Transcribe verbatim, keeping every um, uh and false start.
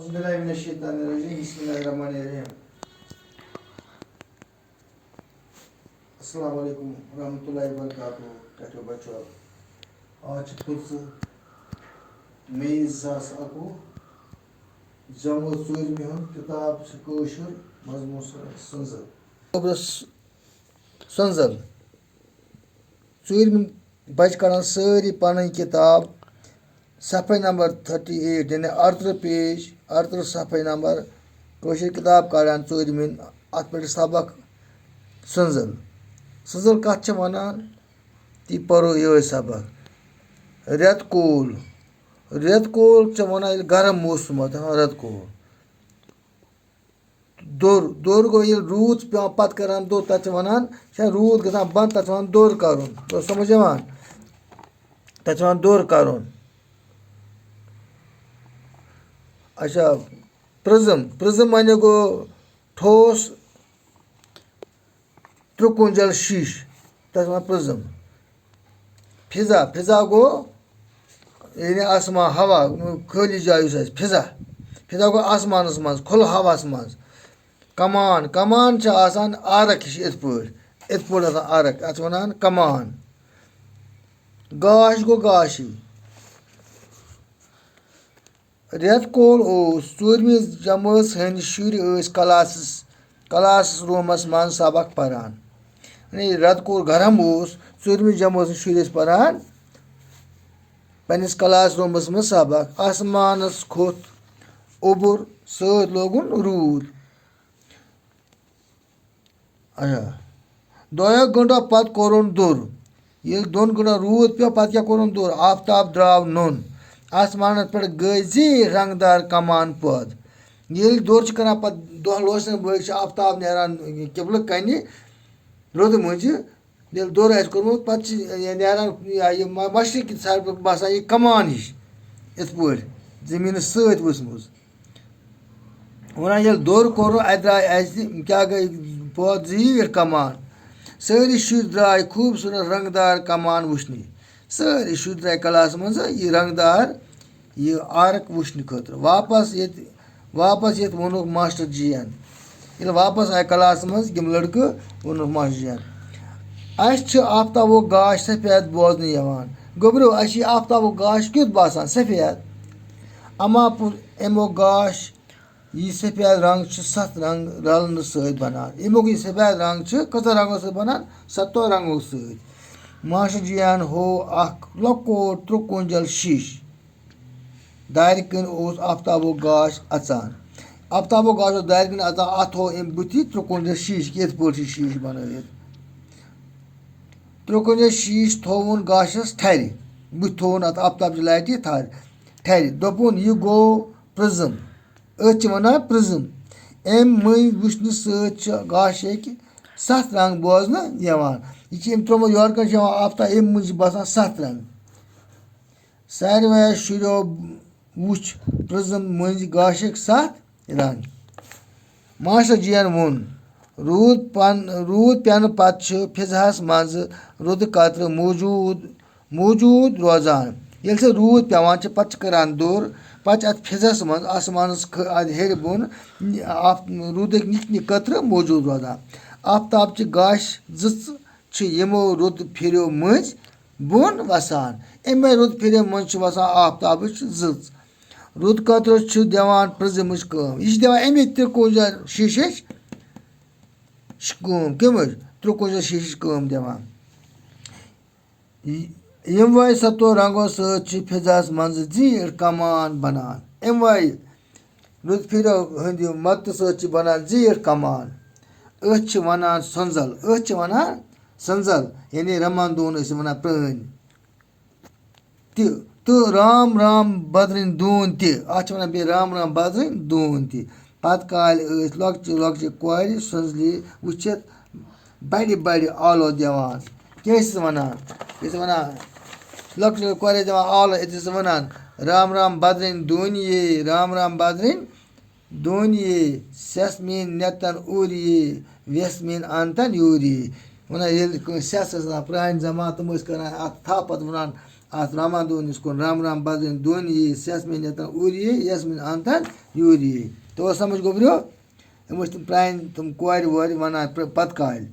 بسم اللہ من الشیطان الرجیم، بسم اللہ الرحمن الرحیم۔ السلام علیکم ورحمۃ اللہ وبرکاتہ۔ کیٛاہ چھو بچو؟ آز چھِ پٕنٛژٕہ مئی زٕ ساس اَکوُہ۔ جمٲژ ژوٗرمہِ ہُنٛد کِتاب چھِ کٲشُر مضموٗن سٕنٛزٕ۔ اوبرس سٕنٛزَن۔ ژوٗرمہِ بَچہِ کَڑان سٲری پَنٕنۍ کِتاب، صفحے نمبر تھٔٹی ایٹ، یعنی اَرترٕہ پیج، اَرترٕہ صفحے نمبر، کٲشِر کِتاب کَڑان ژوٗرمہِ۔ اَتھ پٮ۪ٹھ سبق سٕنٛزَن۔ سٕنٛزَن کَتھ چھِ وَنان؟ تی پَرو یِہوٚے سبق۔ رٮ۪تہٕ کول۔ رٮ۪تہٕ کول چھِ وَنان ییٚلہِ گرم موسم آسہِ، دَپان رٮ۪تہٕ کول۔ دوٚر، دوٚر گوٚو ییٚلہِ روٗد چھُ پٮ۪وان، پَتہٕ کَران دوٚر، تَتھ چھِ وَنان، چھا روٗد گژھان بنٛد، تَتھ چھِ وَنان دوٚر کَرُن۔ توٚر سَمٕجھ یِوان؟ تَتھ چھِ وَنان دوٚر کَرُن۔ اچھا، پرٛزٕم، پرٛزٕم معنی گوٚو ٹھوس ترٛکونجل شیٖشہٕ، تَتھ چھِ وَنان پرٛزٕم۔ فضا، فضا گوٚو یعنی آسمان، ہوا، خٲلی جاے یُس آسہِ، فضا۔ فضا گوٚو آسمانَس منٛز، کھُلہٕ ہواہَس منٛز۔ کمان، کمان چھِ آسان عارق ہِش یِتھ پٲٹھۍ، یِتھ پٲٹھۍ آسان عارق، اَتھ چھِ وَنان کمان۔ گاش گوٚو گاشٕے۔ رٮ۪تہٕ کول اوس، ژوٗرمِس جمٲژ ہٕنٛدۍ شُرۍ ٲسۍ کلاسس، کلاسس روٗمس منٛز سبق پران۔ یعنی رٮ۪تہٕ کول گرم اوس، ژوٗرمِس جمٲژ ہٕنٛدۍ شُرۍ ٲسۍ پران پننِس کلاس روٗمس منٛز سبق۔ آسمانس کھوٚت اوٚبُر، سۭتۍ لوگُن روٗد۔ اچھا۔ دۄیو گٲنٛٹو پتہٕ کوٚرُن دوٚر۔ ییٚلہِ دۄن گٲنٛٹن روٗد پیوٚو، پتہٕ کیٛاہ کوٚرُن دوٚر؟ آفتاب درٛاو نوٚن۔ آسمانس پٮ۪ٹھ گٔے زیٖٹھ رنٛگدار کمان پٲدٕ۔ ییٚلہِ دوٚر چھِ کران، پتہٕ دۄہ لوسنہٕ وٲلۍ چھِ آفتاب نیران قبلہٕ کنہِ، روٚدٕ مٔنٛزِ۔ ییٚلہِ دوٚر آسہِ کوٚرمُت، پتہٕ چھِ نیران یہِ مشرقی سایڈٕ باسان یہِ کمان ہِش، یِتھ پٲٹھۍ زٔمیٖنس سۭتۍ ؤژھمٕژ۔ وَنان ییٚلہِ دوٚر کوٚر، اَتہِ درٛاے اَسہِ کیٛاہ گٔے؟ پٲدٕ زیٖٹھ کمان۔ سٲری شُرۍ درٛاے خوٗبصوٗرت رنٛگدار کمان وٕچھنہِ۔ سٲری شُرۍ درٛاے کلاسہٕ منٛزٕ یہِ رنٛگدار، یہِ عارق وٕچھنہٕ خٲطرٕ۔ واپس ییٚتہِ، واپس یِتھ ووٚنُکھ ماسٹر جی یَن۔ ییٚلہِ واپس آے کلاسہٕ منٛز یِم لٔڑکہٕ، ووٚنُکھ ماسٹر جی یَن، "اَسہِ چھِ آفتابُک گاش سفید بوزنہٕ یِوان۔" گوٚبرِو، اَسہِ چھِ یہِ آفتابُک گاش کیُتھ باسان؟ سفید۔ اما پوٚز اَمیُک گاش یہِ سفید رنگ چھُ ستھ رنگ رلنہٕ سۭتۍ بنان۔ اَمیُک یہِ سفید رنگ چھُ کٔژن رنگو سۭتۍ بنان؟ ستو رنگو سۭتۍ۔ ماسٹر جی یَن ہوو اکھ لۄکُٹ ترٛکونجل شیٖشہٕ۔ دارِ کِنۍ اوس آفتابُک گاش اژان۔ آفتابُک گاش اوس دارِ کِنۍ اژان، اتھ ہوو أمۍ بُتھِ ترٛکونجل شیٖشہٕ، یِتھ پٲٹھۍ چھِ شیٖشہٕ بنٲوِتھ۔ ترٛکونجل شیٖشہٕ تھووُن گاشس تھرِ، بُتھِ تھووُن اتھ آفتابچہِ لٹہِ تھرِ، تھرِ۔ دوٚپُن، "یہِ گوٚو پرٛزٕم۔" أتھۍ چھِ وَنان پرٛزٕم۔ اَمہِ مٔنٛزۍ وٕچھنہٕ سۭتۍ چھِ گاشہِ اَکہِ ستھ رنٛگ بوزنہٕ یِوان۔ یہِ چھِ أمۍ ترٛوومُت یورٕ کَنۍ چھِ یِوان آفتاب، اَمہِ مٔنٛزۍ چھِ باسان ستھ رنٛگ۔ ساروِیو شُریو وٕچھ پرٛزٕم مٔنٛزۍ گاشٕکۍ ستھ رنٛگ۔ ماسٹر جی یَن ووٚن، "روٗد پن-، روٗد پٮ۪نہٕ پتہٕ چھِ فضاہَس منٛز رُدٕ قطرٕ موٗجوٗد، موٗجوٗد روزان۔" ییٚلہِ سُہ روٗد پٮ۪وان چھِ، پتہٕ چھِ کران دوٚر، پتہٕ چھِ اَتھ فضاہَس منٛز، آسمانَس کھٔ-، اَتھ ہیٚرِ بۄن، آف-، روٗدٕکۍ نِکۍ نِکۍ قطرٕ موٗجوٗد روزان۔ آفتابچہِ گاشہِ زٕژٕ چھِ یِمو رُدٕ پھِریو مٔنٛزۍ بۄن وسان۔ اَمے رُدٕ پھِرِ منٛز چھِ وسان آفتابٕچ زٕژ۔ رُدٕ قطرٕ چھُ دِوان پرٛزٕمٕچ کٲم۔ یہِ چھِ دِوان اَمے ترٛکونجل شیٖشٕچ کٲم۔ کَمٕچ؟ ترٛکونجل شیٖشٕچ کٲم دِوان۔ یہِ-، یِموَے ستو رنٛگو سۭتۍ چھِ فضاہَس منٛز زیٖٹھ کمان بنان۔ اَموَے رُدٕ پھِرِ ہٕنٛدِ مدتہٕ سۭتۍ چھِ بنان زیٖٹھ کمان۔ أتھۍ چھِ وَنان سۄنٛزَل۔ أتھۍ چھِ وَنان سۄنٛزَل، یعنی رَمان دوٗن ٲسۍ وَنان پرٛٲنۍ۔ تہِ، تہٕ رام رام بدرٕنۍ دوٗنۍ تہِ۔ اَتھ چھِ وَنان بیٚیہِ رام رام بدرٕنۍ دوٗنۍ تہِ۔ پَتہٕ کالہِ ٲسۍ لۄکچہِ لۄکچہِ کورِ سۄنٛزلہِ وٕچھِتھ بَڑِ بَڑِ آلو دِوان۔ کیٛاہ ٲسِس وَنان؟ کیٛاہ ٲسِس وَنان؟ لۄکچہِ لۄکچہِ کورِ ٲسۍ دِوان آلو، أتی ٲسِس وَنان، "رام رام بدرٕنۍ دوٗنۍ یے، رام رام بدرٕنۍ دوٗنۍ یے، سٮ۪س میٛٲنۍ نٮ۪تَن اوٗرۍ یے، وٮ۪س میٛٲنۍ اَنتَن یوٗرۍ یے۔" وَنان ییٚلہِ کٲنٛسہِ سٮ۪س ٲس آسان، پرٛانہِ زمانہٕ تِم ٲسۍ کَران اَتھ تھَپھ، پَتہٕ وَنان، اَتھ رَمان دۄن یُس کُن رَم رَم بَزٕنۍ دۄن یی سیٚس مےٚ نٮ۪تَن اوٗرۍ یی، یَس مےٚ اَنتَن یوٗرۍ یی۔ توٚر سَمٕجھ گوٚبریو؟ یِم ٲسۍ تِم پرٛانہِ تِم کورِ وورِ وَنان پرٛ-، پَتہٕ کالہِ۔